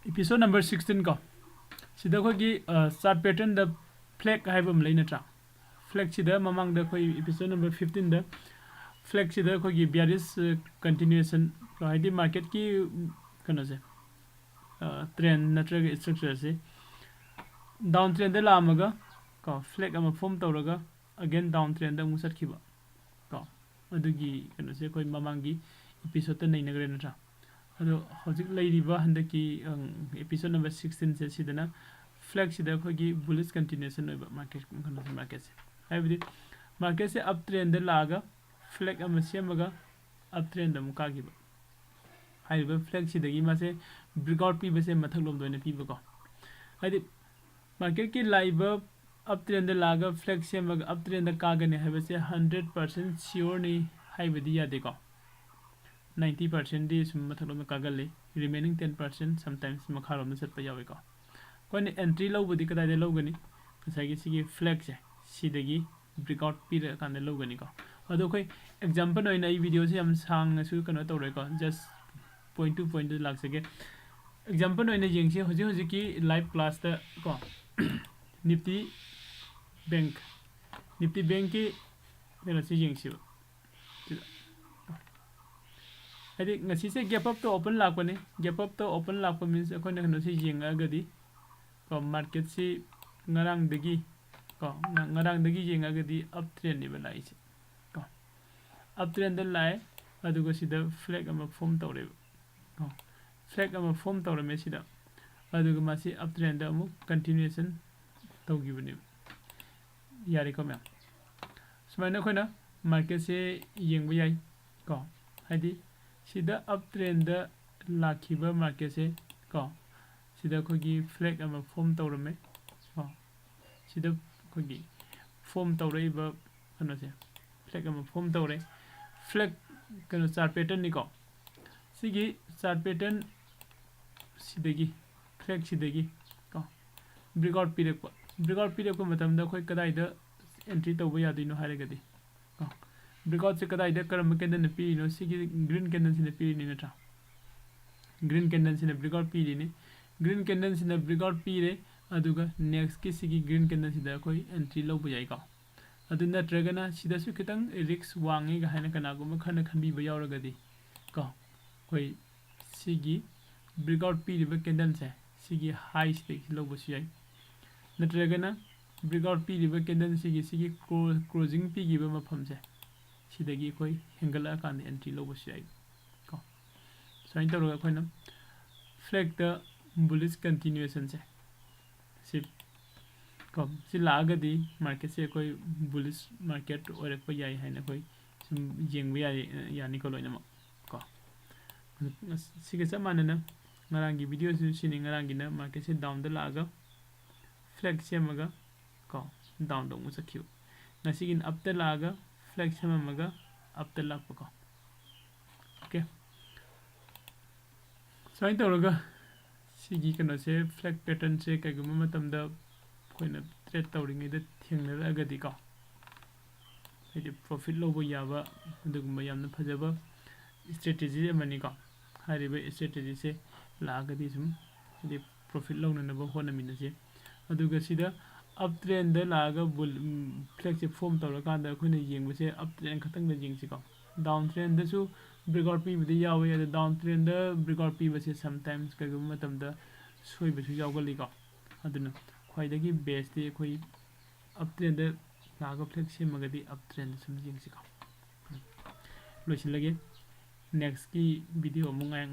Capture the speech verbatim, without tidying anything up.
Episode number sixteen ꯀꯣ, ꯁꯤꯗ ꯑꯩꯈꯣꯏꯒꯤ ꯆꯥꯔꯠ ꯄꯦꯇꯔꯟꯗ ꯐ꯭ꯂꯦꯛ ꯍꯥꯏꯕ ꯑꯃ ꯂꯩ ꯅꯠꯇ꯭ꯔꯥ? ꯐ꯭ꯂꯦꯛꯁꯤꯗ ꯃꯃꯥꯡꯗ ꯑꯩꯈꯣꯏ episode number fifteenꯗ ꯐ꯭ꯂꯦꯛꯁꯤꯗ ꯑꯩꯈꯣꯏꯒꯤ bearish continuation ꯀꯣ, ꯍꯥꯏꯗꯤ ꯃꯥꯔꯀꯦꯠꯀꯤ ꯀꯩꯅꯣꯁꯦ, ꯇ꯭ꯔꯦꯟ ꯅꯠꯇ꯭ꯔꯒ ꯏꯁꯇ꯭ꯔꯛꯆꯔꯁꯦ ꯗꯥꯎꯟ ꯇ꯭ꯔꯦꯟꯗ ꯂꯥꯛꯑꯝꯃꯒ ꯀꯣ, ꯐ꯭ꯂꯦꯛ ꯑꯃ ꯐꯣꯝ ꯇꯧꯔꯒ again ꯗꯥꯎꯟ ꯇ꯭ꯔꯦꯟꯗ ꯑꯃꯨꯛ ꯆꯠꯈꯤꯕ ꯀꯣ, ꯑꯗꯨꯒꯤ ꯀꯩꯅꯣꯁꯦ ꯑꯩꯈꯣꯏ ꯃꯃꯥꯡꯒꯤ episodeꯇ ꯅꯩꯅꯈ꯭ꯔꯦ ꯅꯠꯇ꯭ꯔꯥ? ꯑꯗꯣ ꯍꯧꯖꯤꯛ ꯂꯩꯔꯤꯕ ꯍꯟꯗꯛꯀꯤ episode number sixteenꯁꯦ ꯁꯤꯗꯅ ꯐ꯭ꯂꯦꯛꯁꯤꯗ ꯑꯩꯈꯣꯏꯒꯤ bullish continuation ꯑꯣꯏꯕ ꯃꯥꯔꯀꯦꯠ, ꯀꯩꯅꯣꯁꯦ, ꯃꯥꯔꯀꯦꯠꯁꯦ, ꯍꯥꯏꯕꯗꯤ ꯃꯥꯔꯀꯦꯠꯁꯦ ꯑꯞ ꯇ꯭ꯔꯦꯟꯗ ꯂꯥꯛꯑꯒ ꯐ꯭ꯂꯦꯛ ꯑꯃ ꯁꯦꯝꯃꯒ ꯑꯞ ꯇ꯭ꯔꯦꯟꯗ ꯑꯃꯨꯛ ꯀꯥꯈꯤꯕ꯫ ꯍꯥꯏꯔꯤꯕ ꯐ꯭ꯂꯦꯛꯁꯤꯗꯒꯤ ꯃꯥꯁꯦ breakout ꯄꯤꯕꯁꯦ ꯃꯊꯛꯂꯣꯝꯗ ꯑꯣꯏꯅ ꯄꯤꯕꯀꯣ, ꯍꯥꯏꯗꯤ ꯃꯥꯔꯀꯦꯠꯀꯤ ꯂꯥꯛꯏꯕ ꯑꯞ ꯇ꯭ꯔꯦꯟꯗ ꯂꯥꯛꯑꯒ ꯐ꯭ꯂꯦꯛ ꯁꯦꯝꯃꯒ ꯑꯞ ꯇ꯭ꯔꯦꯟꯗ ꯀꯥꯒꯅꯤ ꯍꯥꯏꯕꯁꯦ hundred percent sureꯅꯤ ꯍꯥꯏꯕꯗꯤ ꯌꯥꯗꯦꯀꯣ꯫ Ninety percentꯗꯤ ꯁꯨꯝ ꯃꯊꯛꯂꯣꯝꯗ ꯀꯥꯒꯜꯂꯤ, remaining ten percent sometimes ꯃꯈꯥꯔꯣꯝꯗ ꯆꯠꯄ ꯌꯥꯎꯏꯀꯣ꯫ ꯑꯩꯈꯣꯏꯅ entry ꯂꯧꯕꯗꯤ ꯀꯗꯥꯏꯗ ꯂꯧꯒꯅꯤ? ꯉꯁꯥꯏꯒꯤ ꯁꯤꯒꯤ ꯐ꯭ꯂꯦꯛꯁꯦ ꯁꯤꯗꯒꯤ breakout ꯄꯤꯔꯀꯥꯟꯗ ꯂꯧꯒꯅꯤꯀꯣ꯫ ꯑꯗꯣ ꯑꯩꯈꯣꯏ example ꯑꯣꯏꯅ ꯑꯩ videoꯁꯦ ꯌꯥꯝ ꯁꯥꯡꯅꯁꯨ ꯀꯩꯅꯣ ꯇꯧꯔꯣꯏꯀꯣ, just point to pointꯇ ꯂꯥꯛꯆꯒꯦ꯫ Example ꯑꯣꯏꯅ ꯌꯦꯡꯁꯤ, ꯍꯧꯖꯤꯛ ꯍꯧꯖꯤꯛꯀꯤ live classꯇ ꯀꯣ, Nifty Bank, Nifty Bankꯀꯤ ꯀꯩꯅꯣꯁꯤ ꯌꯦꯡꯁꯤꯕ꯫ ꯁꯤꯗ꯫ ꯍꯥꯏꯗꯤ ꯉꯁꯤꯁꯦ gap upꯇ open ꯂꯥꯛꯄꯅꯤ꯫ Gap upꯇ open ꯂꯥꯛꯄ means ꯑꯩꯈꯣꯏꯅ ꯀꯩꯅꯣꯁꯤ ꯌꯦꯡꯉꯛꯑꯒꯗꯤ ꯀꯣ, ꯃꯥꯔꯀꯦꯠꯁꯤ ꯉꯔꯥꯡꯗꯒꯤ ꯀꯣ, ꯉ-, ꯉꯔꯥꯡꯗꯒꯤ ꯌꯦꯡꯉꯛꯑꯒꯗꯤ up trendꯅꯦꯕ ꯂꯥꯛꯏꯁꯦ ꯀꯣ꯫ Up trendꯗ ꯂꯥꯛꯑꯦ, ꯑꯗꯨꯒ ꯁꯤꯗ ꯐ꯭ꯂꯦꯛ ꯑꯃ ꯐꯣꯝ ꯇꯧꯔꯦꯕ ꯀꯣ꯫ ꯐ꯭ꯂꯦꯛ ꯑꯃ ꯐꯣꯝ ꯇꯧꯔꯝꯃꯦ ꯁꯤꯗ, ꯑꯗꯨꯒ ꯃꯥꯁꯤ up trendꯗ ꯑꯃꯨꯛ continuation ꯇꯧꯈꯤꯕꯅꯦꯕ꯫ ꯌꯥꯔꯦꯀꯣ ꯃꯌꯥꯝ? ꯁꯨꯃꯥꯏꯅ ꯑꯩꯈꯣꯏꯅ ꯃꯥꯔꯀꯦꯠꯁꯦ ꯌꯦꯡꯕ ꯌꯥꯏ ꯀꯣ, ꯍꯥꯏꯗꯤ ꯁꯤꯗ up trendꯗ ꯂꯥꯛꯈꯤꯕ ꯃꯥꯔꯀꯦꯠꯁꯦ ꯀꯣ, ꯁꯤꯗ ꯑꯩꯈꯣꯏꯒꯤ ꯐ꯭ꯂꯦꯛ ꯑꯃ ꯐꯣꯝ ꯇꯧꯔꯝꯃꯦ ꯀꯣ, ꯁꯤꯗ ꯑꯩꯈꯣꯏꯒꯤ ꯐꯣꯝ ꯇꯧꯔꯛꯏꯕ ꯀꯩꯅꯣꯁꯦ, ꯐ꯭ꯂꯦꯛ ꯑꯃ ꯐꯣꯝ ꯇꯧꯔꯦ꯫ ꯐ꯭ꯂꯦꯛ ꯀꯩꯅꯣ, ꯆꯥꯔꯠ ꯄꯦꯇꯔꯟꯅꯤꯀꯣ, ꯁꯤꯒꯤ ꯆꯥꯔꯠ ꯄꯦꯇꯔꯟ ꯁꯤꯗꯒꯤ, ꯐ꯭ꯂꯦꯛ ꯁꯤꯗꯒꯤ ꯀꯣ, breakout ꯄꯤꯔꯛꯄ꯫ Breakout ꯄꯤꯔꯛꯄ ꯃꯇꯝꯗ ꯑꯩꯈꯣꯏ ꯀꯗꯥꯏꯗ entry ꯇꯧꯕ ꯌꯥꯗꯣꯏꯅꯣ ꯍꯥꯏꯔꯒꯗꯤ ꯀꯣ, breakoutꯁꯦ ꯀꯗꯥꯏꯗ, ꯀꯔꯝꯕ candleꯅ ꯄꯤꯔꯤꯅꯣ? ꯁꯤꯒꯤ green candleꯁꯤꯅ ꯄꯤꯔꯤꯅꯤ ꯅꯠꯇ꯭ꯔꯥ? Green candleꯁꯤꯅ breakout ꯄꯤꯔꯤꯅꯤ꯫ Green candleꯁꯤꯅ breakout ꯄꯤꯔꯦ, ꯑꯗꯨꯒ next ꯀꯤ ꯁꯤꯒꯤ green candleꯁꯤꯗ ꯑꯩꯈꯣꯏ entry ꯂꯧꯕ ꯌꯥꯏꯀꯣ꯫ ꯑꯗꯨ ꯅꯠꯇ꯭ꯔꯒꯅ ꯁꯤꯗꯁꯨ ꯈꯤꯇꯪ risk ꯋꯥꯡꯉꯦꯒ ꯍꯥꯏꯅ ꯀꯅꯥꯒꯨꯝꯕ ꯈꯔꯅ ꯈꯟꯕꯤꯕ ꯌꯥꯎꯔꯒꯗꯤ ꯀꯣ, ꯑꯩꯈꯣꯏ ꯁꯤꯒꯤ breakout ꯄꯤꯔꯤꯕ candleꯁꯦ ꯁꯤꯒꯤ highꯁꯤꯗꯒꯤ ꯂꯧꯕꯁꯨ ꯌꯥꯏ, ꯅꯠꯇ꯭ꯔꯒꯅ breakout ꯄꯤꯔꯤꯕ candleꯁꯤꯒꯤ ꯁꯤꯒꯤ clo-, closing ꯄꯤꯈꯤꯕ ꯃꯐꯝꯁꯦ ꯁꯤꯗꯒꯤ ꯑꯩꯈꯣꯏ ꯍꯦꯟꯒꯠꯂꯛꯑꯀꯥꯟꯗ entry ꯂꯧꯕꯁꯨ ꯌꯥꯏ ꯀꯣ꯫ ꯁꯨꯃꯥꯏꯅ ꯇꯧꯔꯒ ꯑꯩꯈꯣꯏꯅ flagꯇ bullish continuationꯁꯦ ꯁꯤ ꯀꯣ, ꯁꯤ ꯂꯥꯛꯑꯒꯗꯤ marketꯁꯦ ꯑꯩꯈꯣꯏ bullish market ꯑꯣꯏꯔꯛꯄ ꯌꯥꯏ ꯍꯥꯏꯅ ꯑꯩꯈꯣꯏ ꯁꯨꯝ ꯌꯦꯡꯕ ꯌꯥꯏ, ꯌꯥꯅꯤꯀꯣ ꯂꯣꯏꯅꯃꯛ ꯀꯣ꯫ ꯁꯤꯒ ꯆꯞ ꯃꯥꯟꯅꯅ ꯉꯔꯥꯡꯒꯤ videoꯁꯤꯁꯨ ꯁꯤꯅꯤ, ꯉꯔꯥꯡꯒꯤꯅ marketꯁꯦ downꯗ ꯂꯥꯛꯑꯒ flag ꯁꯦꯝꯃꯒ ꯀꯣ, downꯗ ꯑꯃꯨꯛ ꯆꯠꯈꯤꯕ꯫ ꯉꯁꯤꯒꯤꯅ upꯇ ꯂꯥꯛꯑꯒ flag ꯁꯦꯝꯃꯝꯃꯒ upꯇ ꯂꯥꯛꯄꯀꯣ꯫ Okay, ꯁꯨꯃꯥꯏꯅ ꯇꯧꯔꯒ ꯁꯤꯒꯤ ꯀꯩꯅꯣꯁꯦ, flag patternꯁꯦ ꯀꯩꯒꯨꯝꯕ ꯃꯇꯝꯗ ꯑꯩꯈꯣꯏꯅ trade ꯇꯧꯔꯤꯉꯩꯗ ꯊꯦꯡꯅꯔꯛꯑꯒꯗꯤꯀꯣ, ꯍꯥꯏꯗꯤ profit ꯂꯧꯕ ꯌꯥꯕ ꯑꯗꯨꯒꯨꯝꯕ ꯌꯥꯝꯅ ꯐꯖꯕ strategy ꯑꯃꯅꯤꯀꯣ꯫ ꯍꯥꯏꯔꯤꯕ strategyꯁꯦ ꯂꯥꯛꯑꯒꯗꯤ ꯁꯨꯝ ꯍꯥꯏꯗꯤ profit ꯂꯧꯅꯅꯕ ꯍꯣꯠꯅꯃꯤꯟꯅꯁꯤ꯫ ꯑꯗꯨꯒ ꯁꯤꯗ uptrendꯗ ꯂꯥꯛꯑꯒ bull, flagꯁꯦ form ꯇꯧꯔꯀꯥꯟꯗ ꯑꯩꯈꯣꯏꯅ ꯌꯦꯡꯕꯁꯦ uptrend ꯈꯛꯇꯪꯗ ꯌꯦꯡꯁꯤꯀꯣ꯫ Downtrendꯗꯁꯨ breakout ꯄꯤꯕꯗꯤ ꯌꯥꯎꯋꯤ, ꯑꯗꯣ downtrendꯗ breakout ꯄꯤꯕꯁꯦ sometimes ꯀꯩꯒꯨꯝꯕ ꯃꯇꯝꯗ ꯁꯣꯏꯕꯁꯨ ꯌꯥꯎꯒꯜꯂꯤꯀꯣ꯫ ꯑꯗꯨꯅ ꯈ꯭ꯋꯥꯏꯗꯒꯤ bestꯇꯤ ꯑꯩꯈꯣꯏ uptrendꯗ ꯂꯥꯛꯑꯒ flag ꯁꯦꯝꯃꯒꯗꯤ uptrendꯗ ꯁꯨꯝ ꯌꯦꯡꯁꯤꯀꯣ꯫ ꯂꯣꯏꯁꯤꯜꯂꯒꯦ꯫ Nextꯀꯤ video ꯑꯃꯨꯛ ꯉꯥꯏ